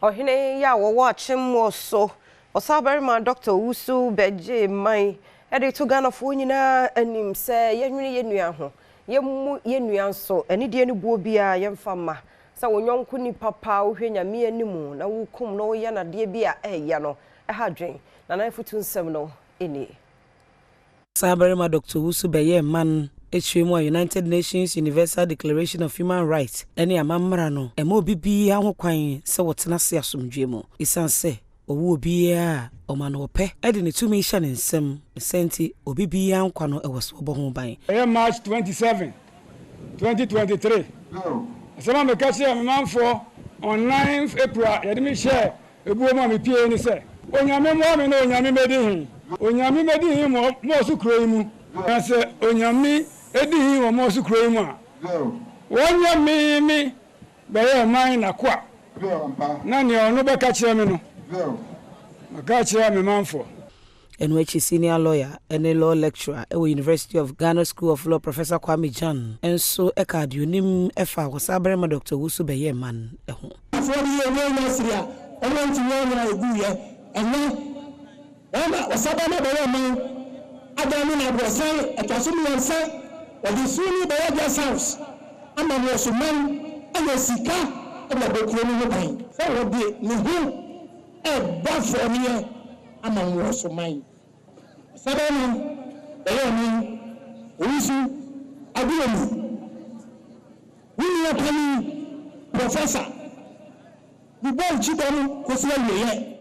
Ɔhene yi a wɔwɔ Akyemmoɔ so, Ɔsabarima Dɔkta Owusu bɛgyee man de to Ghanafoɔ nyinaa anim sɛ yɛnwene yɛn nua ho, yɛmmu yɛn nua nso, anidie ne buo biara yɛmfa mma. Sɛ wo yɔnko nipa paa wohwɛ Nyame anim na wokum no woyɛ no adeɛ bi a ɛyɛ no, ɛha adwen. Nana afutu nsɛm no nie. Saa barima Dɔkta Owusu bɛyɛɛ man akyire mu a United Nations Universal Declaration of Human Rights ne amammara no ɛma obi biara ho kwan sɛ wɔtena ase asomdwoe mu. Esiane sɛ ɔwɔ obiara a ɔma no ɔpɛ de ne tumi hyɛ ne nsam ne saa nti, obi biara nkwa no ɛwɔ sɛ wɔbɔ ho ban. Ɛyɛ March 27, 2023. Asɛm a meka kyerɛɛ me manfoɔ on 9th April a yɛde me hyɛɛ ebuo mu a mepuee ne sɛ, Onyame mmoa me na Onyame mmɛdi he. Onyame mmɛdi he wɔ Moɔso kuro yi mu. Na sɛ Onyame di he wɔ Moɔso kuro yi mu a, wɔnyɛ me me bɛyɛ ɔman n'akoa, na nea ɔno bɛka kyerɛ me no, maka akyerɛ me manfoɔ. Ɛno akyi senior lawyer ne law lecturer wɔ University of Ghana School of Law Professor Kwame Gyan nso kaa deɛ onim fa Ɔsabarima Dr. Owusu bɛyɛɛ man ho. Afoɔ no yɛ wei wɔ Asiria a wɔn antumi anyɛ a ɛguiɛ. Ɛnnɛ, wɔn na ɔsaban no abɛyɛ ɔman adan ne n'aborɔsan ɛtɔ so mmiɛnsa. Wɔde suani bɛyɛ guest house ama no ɔso man anya sika de abɔ kuro no ho ban. Sɛ wɔde ne ho rebɔ afɔreɛ ama wɔn man. Ɔsaban no bɛyɛ ɔman Owusu Aduomi. Wo nua panin, Professor, mebɔ wo kyidɔm kɔsi awieɛ.